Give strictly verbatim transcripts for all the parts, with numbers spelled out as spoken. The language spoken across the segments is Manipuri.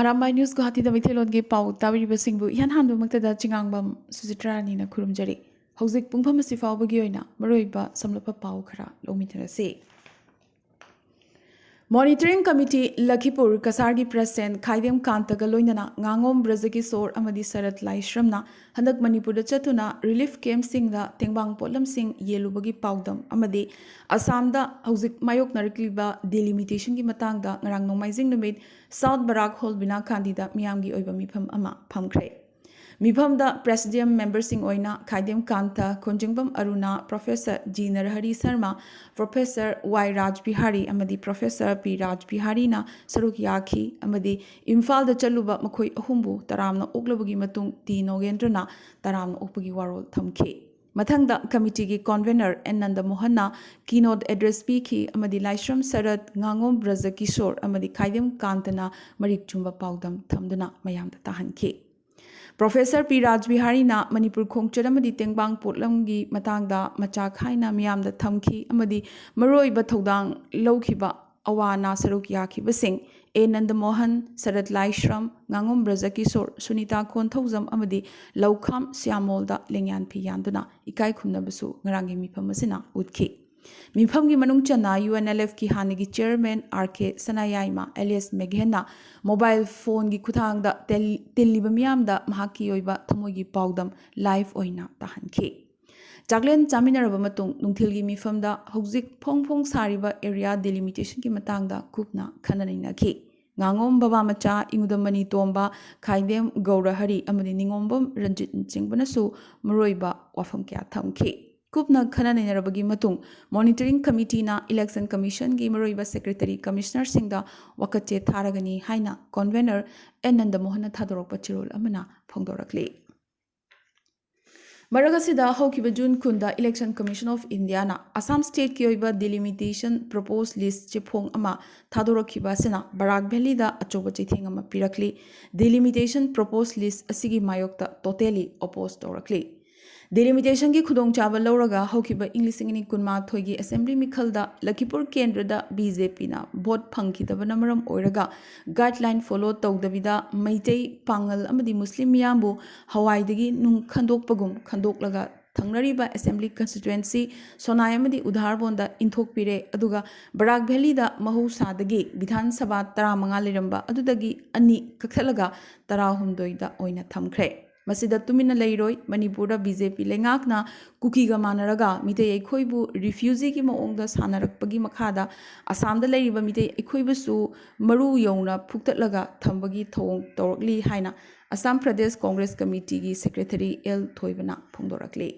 ꯑꯔꯥꯝꯕꯥꯏ ꯅ꯭ꯌꯨꯁ ꯒꯨꯋꯥꯍꯥꯇꯤꯗ ꯃꯩꯇꯩꯂꯣꯟꯒꯤ ꯄꯥꯎ ꯇꯥꯕꯤꯔꯤꯕꯁꯤꯡꯕꯨ ꯏꯍꯥꯟ ꯍꯥꯟꯕꯃꯛꯇꯗ ꯆꯤꯉꯥꯡꯕꯝ ꯁꯨꯖꯤꯇ꯭ꯔꯥꯅꯤꯅ ꯈꯨꯔꯨꯝꯖꯔꯤ꯫ ꯍꯧꯖꯤꯛ ꯄꯨꯡꯐꯝ ꯑꯁꯤ ꯐꯥꯎꯕꯒꯤ ꯑꯣꯏꯅ ꯃꯔꯨꯑꯣꯏꯕ ꯁꯝꯂꯞꯄ ꯄꯥꯎ ꯈꯔ ꯂꯧꯃꯤꯟꯅꯔꯁꯤ꯫ ꯃꯣꯅꯤꯇꯔꯤꯡ ꯀꯃꯤꯇꯤ ꯂꯈꯤꯄꯨꯔ ꯀꯁꯥꯔꯒꯤ ꯄ꯭ꯔꯁꯤꯗꯦꯟꯠ ꯈꯥꯏꯗꯦꯝ ꯀꯥꯟꯇꯒ ꯂꯣꯏꯅꯅ ꯉꯥꯉꯣꯝ ꯕ꯭ꯔꯖꯀꯤꯁꯣꯔ ꯑꯃꯗꯤ ꯁꯔꯠ ꯂꯥꯏꯁ꯭ꯔꯝꯅ ꯍꯟꯗꯛ ꯃꯅꯤꯄꯨꯔꯗ ꯆꯠꯇꯨꯅ ꯔꯤꯂꯤꯐ ꯀꯦꯝꯞꯁꯤꯡꯗ ꯇꯦꯡꯕꯥꯡ ꯄꯣꯠꯂꯝꯁꯤꯡ ꯌꯦꯜꯂꯨꯕꯒꯤ ꯄꯥꯎꯗꯝ ꯑꯃꯗꯤ ꯑꯁꯥꯝꯗ ꯍꯧꯖꯤꯛ ꯃꯥꯌꯣꯛꯅꯔꯛꯂꯤꯕ ꯗꯤꯂꯤꯃꯤꯇꯦꯁꯟꯒꯤ ꯃꯇꯥꯡꯗ ꯉꯔꯥꯡ ꯅꯣꯡꯃꯥꯏꯖꯤꯡ ꯅꯨꯃꯤꯠ ꯁꯥꯎꯠ ꯕꯔꯥꯛ ꯍꯣꯜ ꯕꯤꯅꯥ ꯈꯥꯟꯗꯤꯗ ꯃꯤꯌꯥꯝꯒꯤ ꯑꯣꯏꯕ ꯃꯤꯐꯝ ꯑꯃ ꯐꯝꯈ꯭ꯔꯦ꯫ ꯃꯤꯐꯝꯗ ꯄ꯭ꯔꯦꯁꯤꯗꯤꯌꯝ ꯃꯦꯝꯕꯔꯁꯤꯡ ꯑꯣꯏꯅ ꯈꯥꯏꯗꯦꯝ ꯀꯥꯟꯇ, ꯈꯣꯟꯖꯤꯡꯕꯝ ꯑꯔꯨꯅꯥ, ꯄ꯭ꯔꯣꯐꯦꯁꯔ ꯖꯤ ꯅꯔꯍꯔꯤ ꯁꯔꯃ, ꯄ꯭ꯔꯣꯐꯦꯁꯔ ꯋꯥꯏ ꯔꯥꯖ ꯕꯤꯍꯥꯔꯤ ꯑꯃꯗꯤ ꯄ꯭ꯔꯣꯐꯦꯁꯔ ꯄꯤ ꯔꯥꯖ ꯕꯤꯍꯥꯔꯤꯅ ꯁꯔꯨꯛ ꯌꯥꯈꯤ ꯑꯃꯗꯤ ꯏꯝꯐꯥꯜꯗ ꯆꯠꯂꯨꯕ ꯃꯈꯣꯏ ꯑꯍꯨꯝꯕꯨ ꯇꯔꯥꯝꯅ ꯑꯣꯛꯂꯕꯒꯤ ꯃꯇꯨꯡ ꯇꯤ ꯅꯣꯒꯦꯟꯗ꯭ꯔꯅ ꯇꯔꯥꯝꯅ ꯑꯣꯛꯄꯒꯤ ꯋꯥꯔꯣꯜ ꯊꯝꯈꯤ꯫ ꯃꯊꯪꯗ ꯀꯃꯤꯇꯤꯒꯤ ꯀꯣꯟꯚꯦꯅꯔ ꯑꯦꯟ ꯅꯟꯗꯃꯣꯍꯟꯅ ꯀꯤꯅꯣꯠ ꯑꯦꯗ꯭ꯔꯦꯁ ꯄꯤꯈꯤ ꯑꯃꯗꯤ ꯂꯥꯏꯁ꯭ꯔꯝ ꯁꯔꯠ, ꯉꯥꯉꯣꯝ ꯕ꯭ꯔꯖ ꯀꯤꯁꯣꯔ ꯑꯃꯗꯤ ꯈꯥꯏꯗꯦꯝ ꯀꯥꯟꯇꯅ ꯃꯔꯤꯛ ꯆꯨꯝꯕ ꯄꯥꯎꯗꯝ ꯊꯝꯗꯨꯅ ꯃꯌꯥꯝꯗ ꯇꯥꯍꯟꯈꯤ꯫ ꯄ꯭ꯔꯣꯐꯦꯁꯔ ꯄꯤ ꯔꯥꯖ ꯕꯤꯍꯥꯔꯤꯅ ꯃꯅꯤꯄꯨꯔ ꯈꯣꯡꯆꯠ ꯑꯃꯗꯤ ꯇꯦꯡꯕꯥꯡ ꯄꯣꯠꯂꯝꯒꯤ ꯃꯇꯥꯡꯗ ꯃꯆꯥ ꯈꯥꯏꯅ ꯃꯤꯌꯥꯝꯗ ꯊꯝꯈꯤ ꯑꯃꯗꯤ ꯃꯔꯨꯑꯣꯏꯕ ꯊꯧꯗꯥꯡ ꯂꯧꯈꯤꯕ ꯑꯋꯥ ꯑꯅꯥ ꯁꯔꯨꯛ ꯌꯥꯈꯤꯕꯁꯤꯡ ꯑꯦ ꯅꯟꯗꯃꯣꯍꯟ, ꯁꯔꯠ ꯂꯥꯏꯁ꯭ꯔꯝ, ꯉꯥꯉꯣꯝ ꯕ꯭ꯔꯖꯀꯤꯁꯣꯔ, ꯁꯨꯅꯤꯇꯥ ꯈꯣꯟꯊꯧꯖꯝ ꯑꯃꯗꯤ ꯂꯧꯈꯥꯝ ꯁ꯭ꯌꯥꯃꯣꯜꯗ ꯂꯦꯡꯌꯥꯟ ꯐꯤ ꯌꯥꯟꯗꯨꯅ ꯏꯀꯥꯏ ꯈꯨꯝꯅꯕꯁꯨ ꯉꯔꯥꯡꯒꯤ ꯃꯤꯐꯝ ꯑꯁꯤꯅ ꯎꯠꯈꯤ꯫ ꯃꯤꯐꯝꯒꯤ ꯃꯅꯨꯡ ꯆꯟꯅ ꯌꯨ ꯑꯦꯟ ꯑꯦꯜ ꯑꯦꯐꯀꯤ ꯍꯥꯟꯅꯒꯤ ꯆꯤꯌꯔꯃꯦꯟ ꯑꯥꯔ ꯀꯦ ꯁꯅꯥꯌꯥꯏꯃ ꯑꯦꯂꯤꯌꯁ ꯃꯦꯘꯦꯟꯅ ꯃꯣꯕꯥꯏꯜ ꯐꯣꯟꯒꯤ ꯈꯨꯠꯊꯥꯡꯗ ꯇꯦꯜ-, ꯇꯤꯜꯂꯤꯕ ꯃꯤꯌꯥꯝꯗ ꯃꯍꯥꯛꯀꯤ ꯑꯣꯏꯕ ꯊꯃꯣꯏꯒꯤ ꯄꯥꯎꯗꯝ ꯂꯥꯏꯚ ꯑꯣꯏꯅ ꯇꯥꯍꯟꯈꯤ꯫ ꯆꯥꯛꯂꯦꯟ ꯆꯥꯃꯤꯟꯅꯔꯕ ꯃꯇꯨꯡ ꯅꯨꯡꯊꯤꯜꯒꯤ ꯃꯤꯐꯝꯗ ꯍꯧꯖꯤꯛ ꯐꯣꯡ ꯐꯣꯡ ꯁꯥꯔꯤꯕ ꯑꯦꯔꯤꯌꯥ ꯗꯤꯂꯤꯃꯤꯇꯦꯁꯟꯒꯤ ꯃꯇꯥꯡꯗ ꯀꯨꯞꯅ ꯈꯟꯅ ꯅꯩꯅꯈꯤ꯫ ꯉꯥꯉꯣꯝ ꯕꯕꯥ ꯃꯆꯥ, ꯏꯉꯨꯗꯝ ꯃꯅꯤ ꯇꯣꯝꯕ, ꯈꯥꯏꯗꯦꯝ ꯒꯧꯔꯍꯔꯤ ꯑꯃꯗꯤ ꯅꯤꯉꯣꯝꯕꯝ ꯔꯟꯖꯤꯠꯅꯆꯤꯡꯕꯅꯁꯨ ꯃꯔꯨꯑꯣꯏꯕ ꯋꯥꯐꯝ ꯀꯌꯥ ꯊꯝꯈꯤ꯫ ꯀꯨꯞꯅ ꯈꯟꯅ ꯅꯩꯅꯔꯕꯒꯤ ꯃꯇꯨꯡ ꯃꯣꯅꯤꯇꯔꯤꯡ ꯀꯃꯤꯇꯤꯅ ꯏꯂꯦꯛꯁꯟ ꯀꯃꯤꯁꯟꯒꯤ ꯃꯔꯨꯑꯣꯏꯕ ꯁꯦꯀ꯭ꯔꯦꯇꯔꯤ ꯀꯃꯤꯁꯅꯔꯁꯤꯡꯗ ꯋꯥꯀꯠꯆꯦ ꯊꯥꯔꯒꯅꯤ ꯍꯥꯏꯅ ꯀꯣꯟꯚꯦꯅꯔ ꯑꯦꯟ ꯅꯟꯗꯃꯣꯍꯟꯅ ꯊꯥꯗꯣꯔꯛꯄ ꯆꯦꯔꯣꯜ ꯑꯃꯅ ꯐꯣꯡꯗꯣꯔꯛꯂꯤ꯫ ꯃꯔꯛ ꯑꯁꯤꯗ ꯍꯧꯈꯤꯕ ꯖꯨꯟ ꯀꯨꯟꯗ ꯏꯂꯦꯛꯁꯟ ꯀꯃꯤꯁꯟ ꯑꯣꯐ ꯏꯟꯗꯤꯌꯥꯅ ꯑꯁꯥꯝ ꯁ꯭ꯇꯦꯠꯀꯤ ꯑꯣꯏꯕ ꯗꯤꯂꯤꯃꯤꯇꯦꯁꯟ ꯄ꯭ꯔꯣꯄꯣꯁ ꯂꯤꯁ ꯆꯦꯐꯣꯡ ꯑꯃ ꯊꯥꯗꯣꯔꯛꯈꯤꯕ ꯑꯁꯤꯅ ꯕꯔꯥꯛ ꯚꯦꯂꯤꯗ ꯑꯆꯧꯕ ꯆꯩꯊꯦꯡ ꯑꯃ ꯄꯤꯔꯛꯂꯤ꯫ ꯗꯤꯂꯤꯃꯤꯇꯦꯁꯟ ꯄ꯭ꯔꯣꯄꯣꯁ ꯂꯤꯁ ꯑꯁꯤꯒꯤ ꯃꯥꯌꯣꯛꯇ ꯇꯣꯇꯦꯂꯤ ꯑꯣꯄꯣꯁ ꯇꯧꯔꯛꯂꯤ꯫ ꯗꯤꯂꯤꯃꯤꯇꯦꯁꯟꯒꯤ ꯈꯨꯗꯣꯡꯆꯥꯕ ꯂꯧꯔꯒ ꯍꯧꯈꯤꯕ ꯏꯪ ꯂꯤꯁꯤꯡ ꯑꯅꯤ ꯀꯨꯟꯃꯥꯊꯣꯏꯒꯤ ꯑꯦꯁꯦꯝꯕ꯭ꯂꯤ ꯃꯤꯈꯜꯗ ꯂꯈꯤꯄꯨꯔ ꯀꯦꯟꯗ꯭ꯔꯗ ꯕꯤ ꯖꯦ ꯄꯤꯅ ꯚꯣꯠ ꯐꯪꯈꯤꯗꯕꯅ ꯃꯔꯝ ꯑꯣꯏꯔꯒ ꯒꯥꯏꯗꯂꯥꯏꯟ ꯐꯣꯂꯣ ꯇꯧꯗꯕꯤꯗ ꯃꯩꯇꯩ, ꯄꯥꯉꯜ ꯑꯃꯗꯤ ꯃꯨꯁꯂꯤꯝ ꯃꯤꯌꯥꯝꯕꯨ ꯍꯋꯥꯏꯗꯒꯤ ꯅꯨꯡ ꯈꯟꯗꯣꯛꯄꯒꯨꯝ ꯈꯟꯗꯣꯛꯂꯒ ꯊꯪꯅꯔꯤꯕ ꯑꯦꯁꯦꯝꯕ꯭ꯂꯤ ꯀꯟꯁꯇꯤꯇ꯭ꯋꯦꯟꯁꯤ ꯁꯣꯅꯥꯏ ꯑꯃꯗꯤ ꯎꯙꯥꯔꯕꯣꯟꯗ ꯏꯟꯊꯣꯛꯄꯤꯔꯦ꯫ ꯑꯗꯨꯒ ꯕꯔꯥꯛ ꯚꯦꯂꯤꯗ ꯃꯍꯧꯁꯥꯗꯒꯤ ꯕꯤꯙꯥꯟ ꯁꯚꯥ ꯇꯔꯥꯃꯉꯥ ꯂꯩꯔꯝꯕ ꯑꯗꯨꯗꯒꯤ ꯑꯅꯤ ꯀꯛꯊꯠꯂꯒ ꯇꯔꯥꯍꯨꯝꯗꯣꯏꯗ ꯑꯣꯏꯅ ꯊꯝꯈ꯭ꯔꯦ꯫ ꯃꯁꯤꯗ ꯇꯨꯃꯤꯟꯅ ꯂꯩꯔꯣꯏ꯫ ꯃꯅꯤꯄꯨꯔꯗ ꯕꯤ ꯖꯦ ꯄꯤ ꯂꯩꯉꯥꯛꯅ ꯀꯨꯀꯤꯒ ꯃꯥꯟꯅꯔꯒ ꯃꯤꯇꯩ ꯑꯩꯈꯣꯏꯕꯨ ꯔꯤꯐ꯭ꯌꯨꯖꯤꯒꯤ ꯃꯑꯣꯡꯗ ꯁꯥꯟꯅꯔꯛꯄꯒꯤ ꯃꯈꯥꯗ ꯑꯁꯥꯝꯗ ꯂꯩꯔꯤꯕ ꯃꯤꯇꯩ ꯑꯩꯈꯣꯏꯕꯨꯁꯨ ꯃꯔꯨ ꯌꯧꯅ ꯐꯨꯛꯇꯠꯂꯒ ꯊꯝꯕꯒꯤ ꯊꯧꯑꯣꯡ ꯇꯧꯔꯛꯂꯤ ꯍꯥꯏꯅ ꯑꯁꯥꯝ ꯄ꯭ꯔꯗꯦꯁ ꯀꯣꯡꯒ꯭ꯔꯦꯁ ꯀꯃꯤꯇꯤꯒꯤ ꯁꯦꯀ꯭ꯔꯦꯇꯔꯤ ꯑꯦꯜ ꯊꯣꯏꯕꯅ ꯐꯣꯡꯗꯣꯔꯛꯂꯤ꯫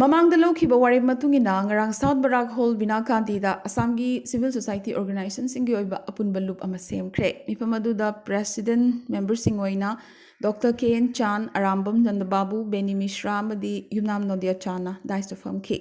ꯃꯃꯥꯡꯗ ꯂꯧꯈꯤꯕ ꯋꯥꯔꯦꯞ ꯃꯇꯨꯡ ꯏꯟꯅ ꯉꯔꯥꯡ ꯁꯥꯎꯠ ꯕꯔꯥꯛ ꯍꯣꯜ ꯕꯤꯅꯥ ꯀꯥꯟꯇꯤꯗ ꯑꯁꯥꯝꯒꯤ ꯁꯤꯚꯤꯜ ꯁꯣꯁꯥꯏꯇꯤ ꯑꯣꯔꯒꯅꯥꯏꯖꯦꯁꯟꯁꯤꯡꯒꯤ ꯑꯣꯏꯕ ꯑꯄꯨꯟꯕ ꯂꯨꯞ ꯑꯃ ꯁꯦꯝꯈ꯭ꯔꯦ꯫ ꯃꯤꯐꯝ ꯑꯗꯨꯗ ꯄ꯭ꯔꯦꯁꯤꯗꯦꯟꯠ ꯃꯦꯝꯕꯔꯁꯤꯡ ꯑꯣꯏꯅ ꯗꯣꯛꯇꯔ ꯀꯦ ꯑꯦꯟ ꯆꯥꯟ, ꯑꯔꯥꯝꯕꯝ ꯅꯟꯗꯕꯥꯕꯨ, ꯕꯦꯅꯤ ꯃꯤꯁ꯭ꯔꯥ ꯑꯃꯗꯤ ꯌꯨꯝꯅꯥꯝ ꯅꯣꯗꯤꯌꯥ ꯆꯥꯟꯅ ꯗꯥꯏꯁꯇ ꯐꯝꯈꯤ꯫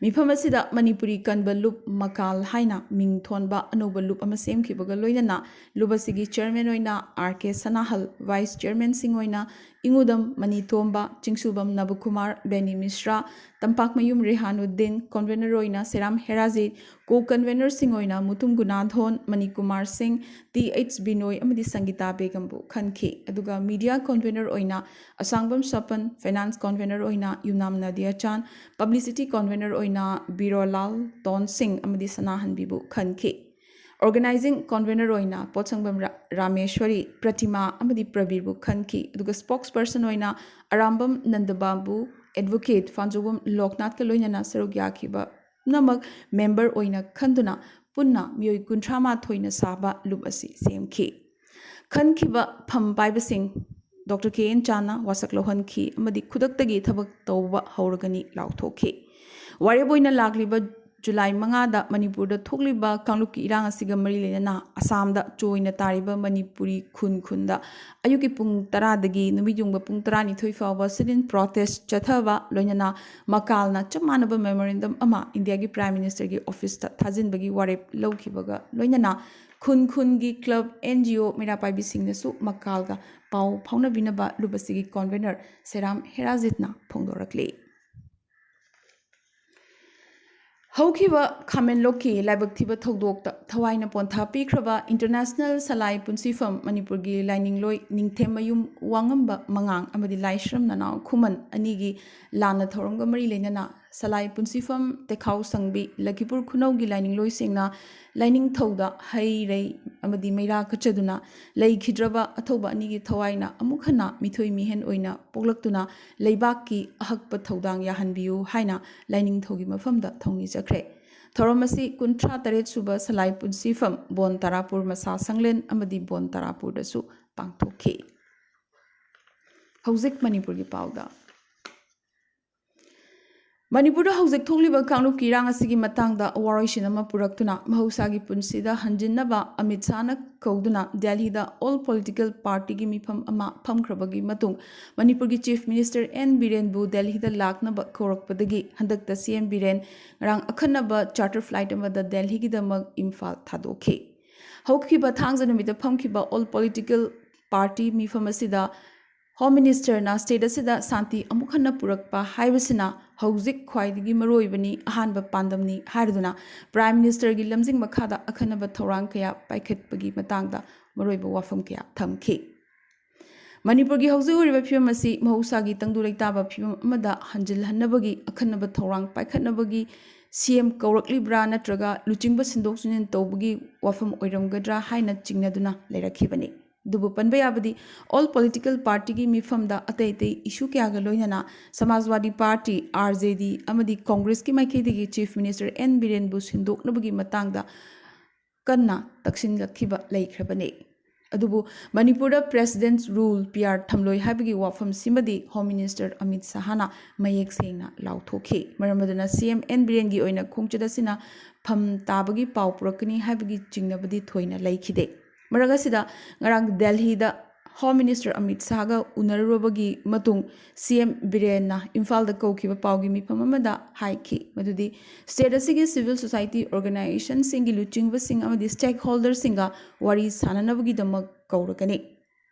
ꯃꯤꯐꯝ ꯑꯁꯤꯗ ꯃꯅꯤꯄꯨꯔꯤ ꯀꯟꯕ ꯂꯨꯞ ꯃꯀꯥꯜ ꯍꯥꯏꯅ ꯃꯤꯡ ꯊꯣꯟꯕ ꯑꯅꯧꯕ ꯂꯨꯞ ꯑꯃ ꯁꯦꯝꯈꯤꯕꯒ ꯂꯣꯏꯅꯅ ꯂꯨꯞ ꯑꯁꯤꯒꯤ ꯆꯤꯌꯔꯃꯦꯟ ꯑꯣꯏꯅ ꯑꯥꯔ ꯀꯦ ꯁꯅꯥꯍꯜ, ꯚꯥꯏꯁ ꯆꯤꯌꯔꯃꯦꯟꯁꯤꯡ ꯑꯣꯏꯅ ꯏꯉꯨꯗꯝ ꯃꯅꯤꯇꯣꯝꯕ, ꯆꯤꯡꯁꯨꯕꯝ ꯅꯕꯀꯨꯃꯥꯔ, ꯕꯦꯅꯤ ꯃꯤꯁ꯭ꯔꯥ, ꯇꯝꯄꯥꯛꯃꯌꯨꯝ ꯔꯦꯍꯥꯅꯨꯗꯤꯟ, ꯀꯟꯚꯦꯅꯔ ꯑꯣꯏꯅ ꯁꯦꯔꯥꯝ ꯍꯦꯔꯥꯖꯤꯠ, ꯀꯣ ꯀꯟꯚꯦꯅꯔꯁꯤꯡ ꯑꯣꯏꯅ ꯃꯨꯇꯨꯝ ꯒꯨꯅꯥꯊꯣꯟ, ꯃꯅꯤꯀꯨꯃꯥꯔ ꯁꯤꯡ, ꯇꯤ ꯑꯩꯆ ꯕꯤꯅꯣꯏ ꯑꯃꯗꯤ ꯁꯪꯒꯤꯇꯥ ꯕꯦꯒꯝꯕꯨ ꯈꯟꯈꯤ꯫ ꯑꯗꯨꯒ ꯃꯤꯗꯤꯌꯥ ꯀꯟꯚꯦꯅꯔ ꯑꯣꯏꯅ ꯑꯁꯥꯡꯕꯝ ꯁꯄꯟ, ꯐꯥꯏꯅꯥꯟꯁ ꯀꯟꯚꯦꯅꯔ ꯑꯣꯏꯅ ꯌꯨꯝꯅꯥꯝ ꯅꯥꯗꯤꯌꯥ ꯆꯥꯟ, ꯄꯕ꯭ꯂꯤꯁꯤꯇꯤ ꯀꯟꯚꯦꯅꯔ ꯑꯣꯏꯅ ꯕꯤꯔꯣꯂꯥꯜ ꯇꯣꯟ ꯁꯤꯡ ꯑꯃꯗꯤ ꯁꯅꯥꯍꯟꯕꯤꯕꯨ ꯈꯟꯈꯤ꯫ ꯑꯣꯔꯒꯅꯥꯏꯖꯤꯡ ꯀꯟꯚꯦꯅꯔ ꯑꯣꯏꯅ ꯄꯣꯠꯁꯪꯕꯝ ꯔꯥ-, ꯔꯥꯃꯦꯁ꯭ꯋꯔꯤ, ꯄ꯭ꯔꯇꯤꯃꯥ ꯑꯃꯗꯤ ꯄ꯭ꯔꯕꯤꯔꯕꯨ ꯈꯟꯈꯤ꯫ ꯑꯗꯨꯒ ꯁ꯭ꯄꯣꯛꯁ ꯄꯔꯁꯟ ꯑꯣꯏꯅ ꯑꯔꯥꯝꯕꯝ ꯅꯟꯗꯕꯥꯕꯨ, ꯑꯦꯗꯚꯣꯀꯦꯠ ꯐꯥꯟꯖꯧꯕꯝ ꯂꯣꯛꯅꯥꯊꯀ ꯂꯣꯏꯅꯅ ꯁꯔꯨꯛ ꯌꯥꯈꯤꯕ ꯄꯨꯝꯅꯃꯛ ꯃꯦꯝꯕꯔ ꯑꯣꯏꯅ ꯈꯟꯗꯨꯅ ꯄꯨꯟꯅ ꯃꯤꯑꯣꯏ ꯀꯨꯟꯊ꯭ꯔꯥ ꯃꯥꯊꯣꯏꯅ ꯁꯥꯕ ꯂꯨꯞ ꯑꯁꯤ ꯁꯦꯝꯈꯤ꯫ ꯈꯟꯈꯤꯕ ꯐꯝ ꯄꯥꯏꯕꯁꯤꯡ ꯗꯣꯛꯇꯔ ꯀꯦ ꯑꯦꯟ ꯆꯥꯟꯅ ꯋꯥꯁꯛ ꯂꯧꯍꯟꯈꯤ ꯑꯃꯗꯤ ꯈꯨꯗꯛꯇꯒꯤ ꯊꯕꯛ ꯇꯧꯕ ꯍꯧꯔꯒꯅꯤ ꯂꯥꯎꯊꯣꯛꯈꯤ꯫ ꯋꯥꯔꯦꯞ ꯑꯣꯏꯅ ꯂꯥꯛꯂꯤꯕ ꯖꯨꯂꯥꯏ ꯃꯉꯥꯗ ꯃꯅꯤꯄꯨꯔꯗ ꯊꯣꯛꯂꯤꯕ ꯀꯥꯡꯂꯨꯞꯀꯤ ꯏꯔꯥꯡ ꯑꯁꯤꯒ ꯃꯔꯤ ꯂꯩꯅꯅ ꯑꯁꯥꯝꯗ ꯆꯣꯏꯅ ꯇꯥꯔꯤꯕ ꯃꯅꯤꯄꯨꯔꯤ ꯈꯨꯟ ꯈꯨꯟꯗ ꯑꯌꯨꯛꯀꯤ ꯄꯨꯡ ꯇꯔꯥꯗꯒꯤ ꯅꯨꯃꯤꯠ ꯌꯨꯡꯕ ꯄꯨꯡ ꯇꯔꯥꯅꯤꯊꯣꯏ ꯐꯥꯎꯕ sit-in protest ꯆꯠꯊꯕ ꯂꯣꯏꯅꯅ ꯃꯀꯥꯜꯅ ꯆꯞ ꯃꯥꯟꯅꯕ memorandum ꯑꯃ ꯏꯟꯗꯤꯌꯥꯒꯤ Prime Ministerꯒꯤ officeꯇ ꯊꯥꯖꯤꯟꯕꯒꯤ ꯋꯥꯔꯦꯞ ꯂꯧꯈꯤꯕꯒ ꯂꯣꯏꯅꯅ ꯈꯨꯟ ꯈꯨꯟꯒꯤ club, N G O, ꯃꯩꯔꯥ ꯄꯥꯏꯕꯤꯁꯤꯡꯅꯁꯨ ꯃꯀꯥꯜꯒ ꯄꯥꯎ ꯐꯥꯎꯅꯕꯤꯅꯕ ꯂꯨꯞ ꯑꯁꯤꯒꯤ convener ꯁꯦꯔꯥꯝ ꯍꯦꯔꯥꯖꯤꯠꯅ ꯐꯣꯡꯗꯣꯔꯛꯂꯤ꯫ ꯍꯧꯈꯤꯕ ꯈꯥꯃꯦꯟꯂꯣꯛꯀꯤ ꯂꯥꯏꯕꯛ ꯊꯤꯕ ꯊꯧꯗꯣꯛꯇ ꯊꯋꯥꯏꯅ ꯄꯣꯟꯊꯥ ꯄꯤꯈ꯭ꯔꯕ International ꯁꯂꯥꯏ ꯄꯨꯟꯁꯤꯐꯝ ꯃꯅꯤꯄꯨꯔꯒꯤ ꯂꯥꯏꯅꯤꯡꯂꯣꯏ ꯅꯤꯡꯊꯦꯝꯃꯌꯨꯝ ꯋꯥꯉꯝꯕ ꯃꯉꯥꯡ ꯑꯃꯗꯤ ꯂꯥꯏꯁ꯭ꯔꯝ ꯅꯅꯥꯎ ꯈꯨꯃꯟ ꯑꯅꯤꯒꯤ ꯂꯥꯟꯅ ꯊꯧꯔꯝꯒ ꯃꯔꯤ ꯂꯩꯅꯅ ꯁꯂꯥꯏ ꯄꯨꯟꯁꯤꯐꯝ, ꯇꯦꯈꯥꯎ ꯁꯪꯕꯤ, ꯂꯈꯤꯄꯨꯔ ꯈꯨꯅꯧꯒꯤ ꯂꯥꯏꯅꯤꯡꯂꯣꯏꯁꯤꯡꯅ ꯂꯥꯏꯅꯤꯡꯊꯧꯗ ꯍꯩ ꯔꯩ ꯑꯃꯗꯤ ꯃꯩꯔꯥ ꯀꯠꯆꯗꯨꯅ ꯂꯩꯈꯤꯗ꯭ꯔꯕ ꯑꯊꯧꯕ ꯑꯅꯤꯒꯤ ꯊꯋꯥꯏꯅ ꯑꯃꯨꯛ ꯍꯟꯅ ꯃꯤꯊꯣꯏ ꯃꯤꯍꯦꯟ ꯑꯣꯏꯅ ꯄꯣꯛꯂꯛꯇꯨꯅ ꯂꯩꯕꯥꯛꯀꯤ ꯑꯍꯛꯄ ꯊꯧꯗꯥꯡ ꯌꯥꯍꯟꯕꯤꯌꯨ ꯍꯥꯏꯅ ꯂꯥꯏꯅꯤꯡꯊꯧꯒꯤ ꯃꯐꯝꯗ ꯊꯧꯅꯤ ꯆꯠꯈ꯭ꯔꯦ꯫ ꯊꯧꯔꯝ ꯑꯁꯤ ꯀꯨꯟꯊ꯭ꯔꯥ ꯇꯔꯦꯠ ꯁꯨꯕ ꯁꯂꯥꯏ ꯄꯨꯟꯁꯤꯐꯝ, ꯕꯣꯟ ꯇꯥꯔꯥꯄꯨꯔ ꯃꯁꯥ ꯁꯪꯂꯦꯟ ꯑꯃꯗꯤ ꯕꯣꯟ ꯇꯥꯔꯥꯄꯨꯔꯗꯁꯨ ꯄꯥꯡꯊꯣꯛꯈꯤ꯫ ꯍꯧꯖꯤꯛ ꯃꯅꯤꯄꯨꯔꯒꯤ ꯄꯥꯎꯗ꯫ ꯃꯅꯤꯄꯨꯔꯗ ꯍꯧꯖꯤꯛ ꯊꯣꯛꯂꯤꯕ ꯀꯥꯡꯂꯨꯞꯀꯤ ꯏꯔꯥꯡ ꯑꯁꯤꯒꯤ ꯃꯇꯥꯡꯗ ꯋꯥꯔꯣꯏꯁꯤꯟ ꯑꯃ ꯄꯨꯔꯛꯇꯨꯅ ꯃꯍꯧꯁꯥꯒꯤ ꯄꯨꯟꯁꯤꯗ ꯍꯟꯖꯤꯟꯅꯕ ꯑꯃꯤꯠ ꯁꯥꯍꯅ ꯀꯧꯗꯨꯅ ꯗꯦꯜꯍꯤꯗ all political partyꯒꯤ ꯃꯤꯐꯝ ꯑꯃ ꯐꯝꯈ꯭ꯔꯕꯒꯤ ꯃꯇꯨꯡ ꯃꯅꯤꯄꯨꯔꯒꯤ Chief Minister N ꯕꯤꯔꯦꯟꯕꯨ ꯗꯦꯜꯍꯤꯗ ꯂꯥꯛꯅꯕ ꯀꯧꯔꯛꯄꯗꯒꯤ ꯍꯟꯗꯛꯇ C M ꯕꯤꯔꯦꯟ ꯉꯔꯥꯡ ꯑꯈꯟꯅꯕ charter flight ꯑꯃꯗ ꯗꯦꯜꯍꯤꯒꯤꯗꯃꯛ ꯏꯝꯐꯥꯜ ꯊꯥꯗꯣꯛꯈꯤ꯫ ꯍꯧꯈꯤꯕ ꯊꯥꯡꯖ ꯅꯨꯃꯤꯠꯇ ꯐꯝꯈꯤꯕ all political party ꯃꯤꯐꯝ ꯑꯁꯤꯗ Home Ministerꯅ state ꯑꯁꯤꯗ ꯁꯥꯟꯇꯤ ꯑꯃꯨꯛ ꯍꯟꯅ ꯄꯨꯔꯛꯄ ꯍꯥꯏꯕꯁꯤꯅ ꯍꯧꯖꯤꯛ ꯈ꯭ꯋꯥꯏꯗꯒꯤ ꯃꯔꯨꯑꯣꯏꯕꯅꯤ, ꯑꯍꯥꯟꯕ ꯄꯥꯟꯗꯝꯅꯤ ꯍꯥꯏꯔꯗꯨꯅ Prime Ministerꯒꯤ ꯂꯝꯖꯤꯡ ꯃꯈꯥꯗ ꯑꯈꯟꯅꯕ ꯊꯧꯔꯥꯡ ꯀꯌꯥ ꯄꯥꯏꯈꯠꯄꯒꯤ ꯃꯇꯥꯡꯗ ꯃꯔꯨꯑꯣꯏꯕ ꯋꯥꯐꯝ ꯀꯌꯥ ꯊꯝꯈꯤ꯫ ꯃꯅꯤꯄꯨꯔꯒꯤ ꯍꯧꯖꯤꯛ ꯑꯣꯏꯔꯤꯕ ꯐꯤꯕꯝ ꯑꯁꯤ ꯃꯍꯧꯁꯥꯒꯤ ꯇꯪꯗꯨ ꯂꯩꯇꯥꯕ ꯐꯤꯕꯝ ꯑꯃꯗ ꯍꯟꯖꯤꯜꯍꯟꯅꯕꯒꯤ ꯑꯈꯟꯅꯕ ꯊꯧꯔꯥꯡ ꯄꯥꯏꯈꯠꯅꯕꯒꯤ C M ꯀꯧꯔꯛꯂꯤꯕ꯭ꯔꯥ ꯅꯠꯇ꯭ꯔꯒ ꯂꯨꯆꯤꯡꯕ ꯁꯤꯟꯗꯣꯛ ꯁꯤꯟꯖꯤꯟ ꯇꯧꯕꯒꯤ ꯋꯥꯐꯝ ꯑꯣꯏꯔꯝꯒꯗ꯭ꯔꯥ ꯍꯥꯏꯅ ꯆꯤꯡꯅꯗꯨꯅ ꯂꯩꯔꯛꯈꯤꯕꯅꯤ꯫ ꯑꯗꯨꯕꯨ ꯄꯟꯕ ꯌꯥꯕꯗꯤ all political partyꯒꯤ ꯃꯤꯐꯝꯗ ꯑꯇꯩ ꯑꯇꯩ issue ꯀꯌꯥꯒ ꯂꯣꯏꯅꯅ ꯁꯃꯥꯖꯋꯥꯗꯤ ꯄꯥꯔꯇꯤ, R J D, ꯑꯃꯗꯤ ꯀꯣꯡꯒ꯭ꯔꯦꯁꯀꯤ ꯃꯥꯏꯀꯩꯗꯒꯤ Chief Minister N ꯕꯤꯔꯦꯟꯕꯨ ꯁꯤꯟꯗꯣꯛꯅꯕꯒꯤ ꯃꯇꯥꯡꯗ ꯀꯟꯅ ꯇꯛꯁꯤꯟꯂꯛꯈꯤꯕ ꯂꯩꯈ꯭ꯔꯕꯅꯤ꯫ ꯑꯗꯨꯕꯨ ꯃꯅꯤꯄꯨꯔꯗ President's Rule, P R, ꯊꯝꯂꯣꯏ ꯍꯥꯏꯕꯒꯤ ꯋꯥꯐꯝꯁꯤꯃꯗꯤ Home Minister ꯑꯃꯤꯠ ꯁꯍꯥꯅ ꯃꯌꯦꯛ ꯁꯦꯡꯅ ꯂꯥꯎꯊꯣꯛꯈꯤ꯫ ꯃꯔꯝ ꯑꯗꯨꯅ C M N ꯕꯤꯔꯦꯟꯒꯤ ꯑꯣꯏꯅ ꯈꯣꯡꯆꯠ ꯑꯁꯤꯅ ꯐꯝ ꯇꯥꯕꯒꯤ ꯄꯥꯎ ꯄꯨꯔꯛꯀꯅꯤ ꯍꯥꯏꯕꯒꯤ ꯆꯤꯡꯅꯕꯗꯤ ꯊꯣꯏꯅ ꯂꯩꯈꯤꯗꯦ꯫ ꯃꯔꯛ ꯑꯁꯤꯗ ꯉꯔꯥꯡ ꯗꯦꯜꯍꯤꯗ Home Minister ꯑꯃꯤꯠ ꯁꯍꯥꯒ ꯎꯅꯔꯨꯔꯕꯒꯤ ꯃꯇꯨꯡ C M ꯕꯤꯔꯦꯟꯅ ꯏꯝꯐꯥꯜꯗ ꯀꯧꯈꯤꯕ ꯄꯥꯎꯒꯤ ꯃꯤꯐꯝ ꯑꯃꯗ ꯍꯥꯏꯈꯤ ꯃꯗꯨꯗꯤ state ꯑꯁꯤꯒꯤ civil society organizationꯁꯤꯡꯒꯤ ꯂꯨꯆꯤꯡꯕꯁꯤꯡ ꯑꯃꯗꯤ stakeholderꯁꯤꯡꯒ ꯋꯥꯔꯤ ꯁꯥꯅꯅꯕꯒꯤꯗꯃꯛ ꯀꯧꯔꯒꯅꯤ꯫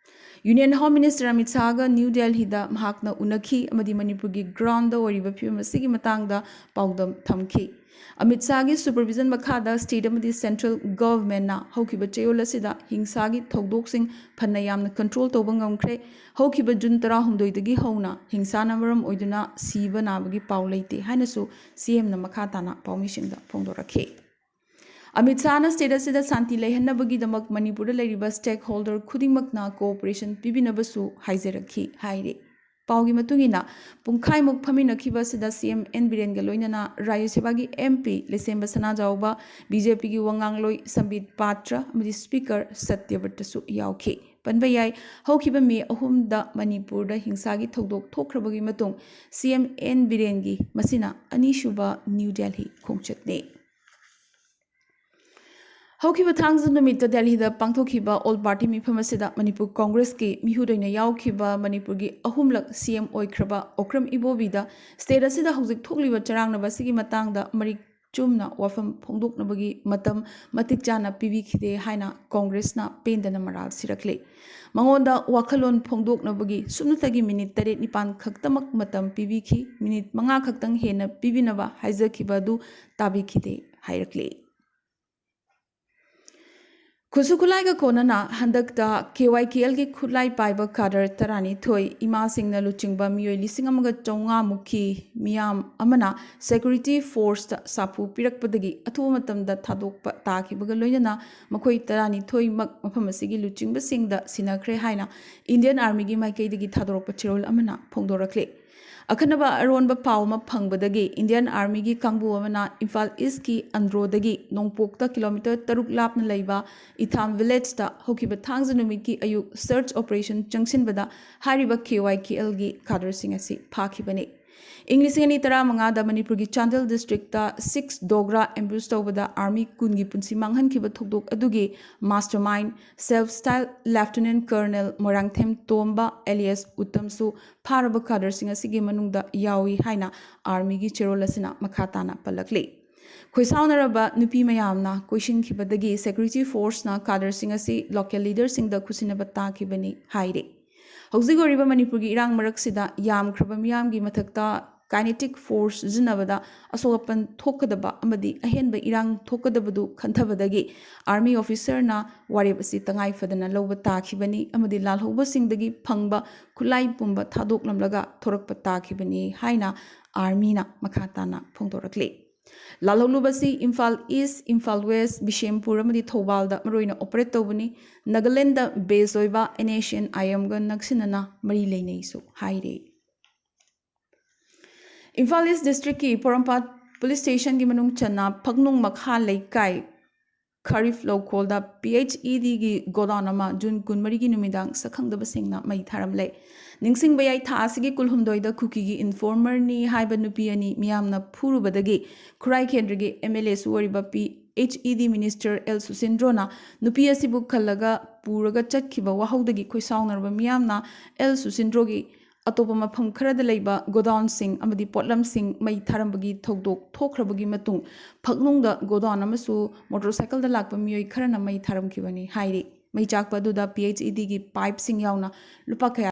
Union Home Minister ꯑꯃꯤꯠ ꯁꯍꯥꯒ ꯅ꯭ꯌꯨ ꯗꯦꯜꯍꯤꯗ ꯃꯍꯥꯛꯅ ꯎꯅꯈꯤ ꯑꯃꯗꯤ ꯃꯅꯤꯄꯨꯔꯒꯤ groundꯗ ꯑꯣꯏꯔꯤꯕ ꯐꯤꯕꯝ ꯑꯁꯤꯒꯤ ꯃꯇꯥꯡꯗ ꯄꯥꯎꯗꯝ ꯊꯝꯈꯤ꯫ ꯑꯃꯤꯠ ꯁꯍꯥꯒꯤ supervision ꯃꯈꯥꯗ state ꯑꯃꯗꯤ central governmentꯅ ꯍꯧꯈꯤꯕ ꯆꯌꯣꯜ ꯑꯁꯤꯗ ꯍꯤꯡꯁꯥꯒꯤ ꯊꯧꯗꯣꯛꯁꯤꯡ ꯐꯅ ꯌꯥꯝꯅ control ꯇꯧꯕ ꯉꯝꯈ꯭ꯔꯦ꯫ ꯍꯧꯈꯤꯕ ꯖꯨꯟ ꯇꯔꯥꯍꯨꯝꯗꯣꯏꯗꯒꯤ ꯍꯧꯅ ꯍꯤꯡꯁꯥꯅ ꯃꯔꯝ ꯑꯣꯏꯗꯨꯅ ꯁꯤꯕ ꯅꯥꯕꯒꯤ ꯄꯥꯎ ꯂꯩꯇꯦ ꯍꯥꯏꯅꯁꯨ C Mꯅ ꯃꯈꯥ ꯇꯥꯅ ꯄꯥꯎꯃꯤꯁꯤꯡꯗ ꯐꯣꯡꯗꯣꯔꯛꯈꯤ꯫ ꯑꯃꯤꯠ ꯁꯍꯥꯅ state ꯑꯁꯤꯗ ꯁꯥꯟꯇꯤ ꯂꯩꯍꯟꯅꯕꯒꯤꯗꯃꯛ ꯃꯅꯤꯄꯨꯔꯗ ꯂꯩꯔꯤꯕ stakeholder ꯈꯨꯗꯤꯡꯃꯛꯅ cooperation ꯄꯤꯕꯤꯅꯕꯁꯨ ꯍꯥꯏꯖꯔꯛꯈꯤ ꯍꯥꯏꯔꯤ꯫ ꯄꯥꯎꯒꯤ ꯃꯇꯨꯡ ꯏꯟꯅ, ꯄꯨꯡꯈꯥꯏꯃꯨꯛ ꯐꯝꯃꯤꯟꯅꯈꯤꯕ ꯑꯁꯤꯗ C M N ꯕꯤꯔꯦꯟꯒ ꯂꯣꯏꯅꯅ ꯔꯥꯖ꯭ꯌ ꯁꯚꯥꯒꯤ M P ꯂꯩꯁꯦꯝꯕ ꯁꯅꯥꯖꯥꯎꯕ, B J Pꯒꯤ ꯋꯥꯉꯥꯡꯂꯣꯏ ꯁꯝꯕꯤꯠ ꯄꯥꯇ꯭ꯔ ꯑꯃꯗꯤ speaker ꯁꯇ꯭ꯌꯕ꯭ꯔꯇꯁꯨ ꯌꯥꯎꯈꯤ꯫ ꯄꯟꯕ ꯌꯥꯏ, ꯍꯧꯈꯤꯕ ꯃꯦ ꯑꯍꯨꯝꯗ ꯃꯅꯤꯄꯨꯔꯗ ꯍꯤꯡꯁꯥꯒꯤ ꯊꯧꯗꯣꯛ ꯊꯣꯛꯈ꯭ꯔꯕꯒꯤ ꯃꯇꯨꯡ C M N ꯕꯤꯔꯦꯟꯒꯤ ꯃꯁꯤꯅ ꯑꯅꯤꯁꯨꯕ ꯅ꯭ꯌꯨ ꯗꯦꯜꯍꯤ ꯈꯣꯡꯆꯠꯅꯤ꯫ ꯍꯧꯈꯤꯕ ꯊꯥꯡꯖ ꯅꯨꯃꯤꯠꯇ ꯗꯦꯜꯍꯤꯗ ꯄꯥꯡꯊꯣꯛꯈꯤꯕ all party ꯃꯤꯐꯝ ꯑꯁꯤꯗ ꯃꯅꯤꯄꯨꯔ ꯀꯣꯡꯒ꯭ꯔꯦꯁꯀꯤ ꯃꯤꯍꯨꯠ ꯑꯣꯏꯅ ꯌꯥꯎꯈꯤꯕ ꯃꯅꯤꯄꯨꯔꯒꯤ ꯑꯍꯨꯝꯂꯛ C M ꯑꯣꯏꯈ꯭ꯔꯕ ꯑꯣꯀ꯭ꯔꯝ ꯏꯕꯣꯕꯤꯗ state ꯑꯁꯤꯗ ꯍꯧꯖꯤꯛ ꯊꯣꯛꯂꯤꯕ ꯆꯔꯥꯡꯅꯕ ꯑꯁꯤꯒꯤ ꯃꯇꯥꯡꯗ ꯃꯔꯤꯛ ꯆꯨꯝꯅ ꯋꯥꯐꯝ ꯐꯣꯡꯗꯣꯛꯅꯕꯒꯤ ꯃꯇꯝ ꯃꯇꯤꯛ ꯆꯥꯅ ꯄꯤꯕꯤꯈꯤꯗꯦ ꯍꯥꯏꯅ ꯀꯣꯡꯒ꯭ꯔꯦꯁꯅ ꯄꯦꯟꯗꯅ ꯃꯔꯥꯜ ꯁꯤꯔꯛꯂꯤ꯫ ꯃꯉꯣꯟꯗ ꯋꯥꯈꯜꯂꯣꯟ ꯐꯣꯡꯗꯣꯛꯅꯕꯒꯤ ꯁꯨꯞꯅꯇꯒꯤ ꯃꯤꯅꯤꯠ ꯇꯔꯦꯠ ꯅꯤꯄꯥꯟ ꯈꯛꯇꯃꯛ ꯃꯇꯝ ꯄꯤꯕꯤꯈꯤ꯫ ꯃꯤꯅꯤꯠ ꯃꯉꯥ ꯈꯛꯇꯪ ꯍꯦꯟꯅ ꯄꯤꯕꯤꯅꯕ ꯍꯥꯏꯖꯈꯤꯕ ꯑꯗꯨ ꯇꯥꯕꯤꯈꯤꯗꯦ ꯍꯥꯏꯔꯛꯂꯤ꯫ ꯈꯨꯠꯁꯨ ꯈꯨꯠꯂꯥꯏꯒ ꯀꯣꯟꯅꯅ ꯍꯟꯗꯛꯇ K Y K Lꯒꯤ ꯈꯨꯠꯂꯥꯏ ꯄꯥꯏꯕ cadre ꯇꯔꯥꯅꯤꯊꯣꯏ, ꯏꯃꯥꯁꯤꯡꯅ ꯂꯨꯆꯤꯡꯕ ꯃꯤꯑꯣꯏ ꯂꯤꯁꯤꯡ ꯑꯃꯒ ꯆꯥꯝꯃꯉꯥ ꯃꯨꯛꯀꯤ ꯃꯤꯌꯥꯝ ꯑꯃꯅ security forceꯇ ꯁꯥꯐꯨ ꯄꯤꯔꯛꯄꯗꯒꯤ ꯑꯊꯨꯕ ꯃꯇꯝꯗ ꯊꯥꯗꯣꯛꯄ ꯇꯥꯈꯤꯕꯒ ꯂꯣꯏꯅꯅ ꯃꯈꯣꯏ ꯇꯔꯥꯅꯤꯊꯣꯏꯃꯛ ꯃꯐꯝ ꯑꯁꯤꯒꯤ ꯂꯨꯆꯤꯡꯕꯁꯤꯡꯗ ꯁꯤꯟꯅꯈ꯭ꯔꯦ ꯍꯥꯏꯅ Indian Armyꯒꯤ ꯃꯥꯏꯀꯩꯗꯒꯤ ꯊꯥꯗꯣꯔꯛꯄ ꯆꯦꯔꯣꯜ ꯑꯃꯅ ꯐꯣꯡꯗꯣꯔꯛꯂꯤ꯫ ꯑꯈꯟꯅꯕ ꯑꯔꯣꯟꯕ ꯄꯥꯎ ꯑꯃ ꯐꯪꯕꯗꯒꯤ Indian Armyꯒꯤ ꯀꯥꯡꯕꯨ ꯑꯃꯅ ꯏꯝꯐꯥꯜ Eastꯀꯤ ꯑꯟꯗ꯭ꯔꯣꯗꯒꯤ ꯅꯣꯡꯄꯣꯛꯇ kilometre ꯇꯔꯨꯛ ꯂꯥꯞꯅ ꯂꯩꯕ ꯏꯊꯥꯝ villageꯇ ꯍꯧꯈꯤꯕ ꯊꯥꯡꯖ ꯅꯨꯃꯤꯠꯀꯤ ꯑꯌꯨꯛ search operation ꯆꯪꯁꯤꯟꯕꯗ ꯍꯥꯏꯔꯤꯕ KYKLꯒꯤ cadreꯁꯤꯡ ꯑꯁꯤ ꯐꯥꯈꯤꯕꯅꯤ꯫ ꯏꯪ ꯂꯤꯁꯤꯡ ꯑꯅꯤ ꯇꯔꯥꯃꯉꯥꯗ ꯃꯅꯤꯄꯨꯔꯒꯤ ꯆꯥꯟꯗꯦꯜ districtꯇ six DOGRA ambush ꯇꯧꯕꯗ army ꯀꯨꯟꯒꯤ ꯄꯨꯟꯁꯤ ꯃꯥꯡꯍꯟꯈꯤꯕ ꯊꯧꯗꯣꯛ ꯑꯗꯨꯒꯤ mastermind self style Lieutenant Colonel Moirangthem ꯇꯣꯝꯕ alias ꯎꯇꯝꯁꯨ ꯐꯥꯔꯕ cadreꯁꯤꯡ ꯑꯁꯤꯒꯤ ꯃꯅꯨꯡꯗ ꯌꯥꯎꯏ ꯍꯥꯏꯅ armyꯒꯤ ꯆꯦꯔꯣꯜ ꯑꯁꯤꯅ ꯃꯈꯥ ꯇꯥꯅ ꯄꯜꯂꯛꯂꯤ꯫ ꯈꯣꯏꯁꯥꯎꯅꯔꯕ ꯅꯨꯄꯤ ꯃꯌꯥꯝꯅ ꯀꯣꯏꯁꯤꯟꯈꯤꯕꯗꯒꯤ security forceꯅ cadreꯁꯤꯡ ꯑꯁꯤ local leaderꯁꯤꯡꯗ ꯈꯨꯠꯁꯤꯟꯅꯕ ꯇꯥꯈꯤꯕꯅꯤ ꯍꯥꯏꯔꯤ꯫ ꯍꯧꯖꯤꯛ ꯑꯣꯏꯔꯤꯕ ꯃꯅꯤꯄꯨꯔꯒꯤ ꯏꯔꯥꯡ ꯃꯔꯛꯁꯤꯗ ꯌꯥꯝꯈ꯭ꯔꯕ ꯃꯤꯌꯥꯝꯒꯤ ꯃꯊꯛꯇ kinetic force ꯁꯤꯖꯤꯟꯅꯕꯗ ꯑꯁꯣꯛ ꯑꯄꯟ ꯊꯣꯛꯀꯗꯕ ꯑꯃꯗꯤ ꯑꯍꯦꯟꯕ ꯏꯔꯥꯡ ꯊꯣꯛꯀꯗꯕꯗꯨ ꯈꯟꯊꯕꯗꯒꯤ army officerꯅ ꯋꯥꯔꯦꯞ ꯑꯁꯤ ꯇꯉꯥꯏ ꯐꯗꯅ ꯂꯧꯕ ꯇꯥꯈꯤꯕꯅꯤ ꯑꯃꯗꯤ ꯂꯥꯜꯍꯧꯕꯁꯤꯡꯗꯒꯤ ꯐꯪꯕ ꯈꯨꯠꯂꯥꯏ ꯄꯨꯝꯕ ꯊꯥꯗꯣꯛꯂꯝꯂꯒ ꯊꯣꯔꯛꯄ ꯇꯥꯈꯤꯕꯅꯤ ꯍꯥꯏꯅ armyꯅ ꯃꯈꯥ ꯇꯥꯅ ꯐꯣꯡꯗꯣꯔꯛꯂꯤ꯫ ꯂꯥꯜꯍꯧꯂꯨꯕꯁꯤ ꯏꯝꯐꯥꯜ East, ꯏꯝꯐꯥꯜ West, ꯕꯤꯁꯦꯝꯄꯨꯔ ꯑꯃꯗꯤ ꯊꯧꯕꯥꯜꯗ ꯃꯔꯨꯑꯣꯏꯅ operate ꯇꯧꯕꯅꯤ꯫ ꯅꯥꯒꯥꯂꯦꯟꯗ base ꯑꯣꯏꯕ NSCN-IMꯒ ꯅꯛꯁꯤꯟꯅꯅ ꯃꯔꯤ ꯂꯩꯅꯩꯁꯨ ꯍꯥꯏꯔꯤ꯫ ꯏꯝꯐꯥꯜ East districtꯀꯤ ꯄꯣꯔꯣꯝꯄꯥꯠ police stationꯒꯤ ꯃꯅꯨꯡ ꯆꯟꯅ ꯐꯛꯅꯨꯡ ꯃꯈꯥ ꯂꯩꯀꯥꯏ ꯈꯔꯤꯐ ꯂꯧꯈꯣꯜꯗ PHEDꯒꯤ godown ꯑꯃ June ꯀꯨꯟꯃꯔꯤꯒꯤ ꯅꯨꯃꯤꯗꯥꯡ ꯁꯛꯈꯪꯗꯕꯁꯤꯡꯅ ꯃꯩ ꯊꯥꯔꯝꯂꯦ꯫ ꯅꯤꯡꯁꯤꯡꯕ ꯌꯥꯏ, ꯊꯥ ꯑꯁꯤꯒꯤ ꯀꯨꯜꯍꯨꯝꯗꯣꯏꯗ ꯀꯨꯀꯤꯒꯤ informerꯅꯤ ꯍꯥꯏꯕ ꯅꯨꯄꯤ ꯑꯅꯤ ꯃꯤꯌꯥꯝꯅ ꯐꯨꯔꯨꯕꯗꯒꯤ ꯈꯨꯔꯥꯏ ꯀꯦꯟꯗ꯭ꯔꯒꯤ MLAꯁꯨ ꯑꯣꯏꯔꯤꯕ PHED minister ꯑꯦꯜ ꯁꯨꯁꯤꯟꯗ꯭ꯔꯣꯅ ꯅꯨꯄꯤ ꯑꯁꯤꯕꯨ ꯈꯜꯂꯒ ꯄꯨꯔꯒ ꯆꯠꯈꯤꯕ ꯋꯥꯍꯧꯗꯒꯤ ꯈꯣꯏꯁꯥꯎꯅꯔꯕ ꯃꯤꯌꯥꯝꯅ ꯑꯦꯜ ꯁꯨꯁꯤꯟꯗ꯭ꯔꯣꯒꯤ ꯑꯇꯣꯞꯄ ꯃꯐꯝ ꯈꯔꯗ ꯂꯩꯕ godownꯁꯤꯡ ꯑꯃꯗꯤ ꯄꯣꯠꯂꯝꯁꯤꯡ ꯃꯩ ꯊꯥꯔꯝꯕꯒꯤ ꯊꯧꯗꯣꯛ ꯊꯣꯛꯈ꯭ꯔꯕꯒꯤ ꯃꯇꯨꯡ ꯐꯛꯅꯨꯡꯗ godown ꯑꯃꯁꯨ motorcycleꯗ ꯂꯥꯛꯄ ꯃꯤꯑꯣꯏ ꯈꯔꯅ ꯃꯩ ꯊꯥꯔꯝꯈꯤꯕꯅꯤ ꯍꯥꯏꯔꯤ꯫ ꯃꯩ ꯆꯥꯛꯄ ꯑꯗꯨꯗ PHEDꯒꯤ pipeꯁꯤꯡ ꯌꯥꯎꯅ ꯂꯨꯄꯥ ꯀꯌꯥ